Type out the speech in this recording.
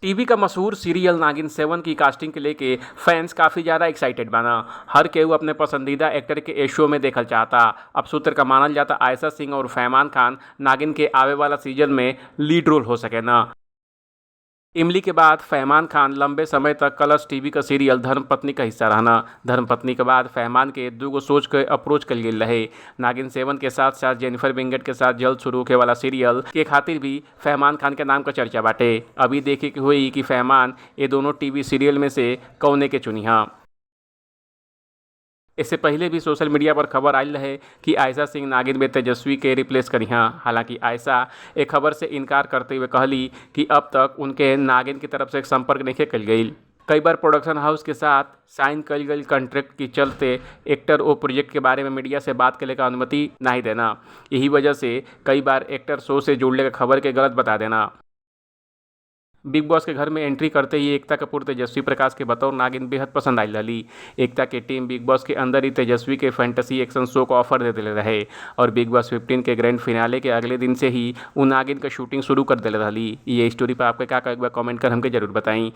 TV का मशहूर serial नागिन 7 की कास्टिंग के लेके फैंस काफ़ी ज़्यादा एक्साइटेड बाना। हर केहू अपने पसंदीदा एक्टर के ए शो में देखल चाहता। अब सूत्र का मानल जाता आयशा सिंह और फहमान खान नागिन के आवे वाला सीजन में लीड रोल हो सके ना। इमली के बाद फहमान खान लंबे समय तक कलर्स टीवी का सीरियल धर्मपत्नी का हिस्सा रहना। धर्मपत्नी के बाद फहमान के दूगो सोच के अप्रोच कल गेल रहे। नागिन 7 के साथ साथ जेनिफर विंगेट के साथ जल्द शुरू होखे वाला सीरियल के खातिर भी फहमान खान के नाम का चर्चा बाटे। अभी देखे के हुई कि फहमान ये दोनों टीवी सीरियल में से कौने के चुनी। इससे पहले भी सोशल मीडिया पर खबर आयल रहे कि आयशा सिंह नागिन में तेजस्वी के रिप्लेस करी। हालांकि आयशा एक खबर से इनकार करते हुए कहली कि अब तक उनके नागिन की तरफ से संपर्क नहीं कल गई। कई बार प्रोडक्शन हाउस के साथ साइन कल गई कॉन्ट्रैक्ट के चलते एक्टर वो प्रोजेक्ट के बारे में मीडिया से बात करे का अनुमति नहीं देना। यही वजह से कई बार एक्टर शो से जुड़ने का खबर के गलत बता देना। बिग बॉस के घर में एंट्री करते ही एकता कपूर तेजस्वी प्रकाश के बतौर नागिन बेहद पसंद आई रही। एकता के टीम बिग बॉस के अंदर ही तेजस्वी के फैंटेसी एक्शन शो का ऑफर दे दिले रहे और बिग बॉस 15 के ग्रैंड फिनाले के अगले दिन से ही उ नागिन का शूटिंग शुरू कर दिले रही। ये स्टोरी पर आपके क्या एक बार कमेंट कर हमके जरूर बताई।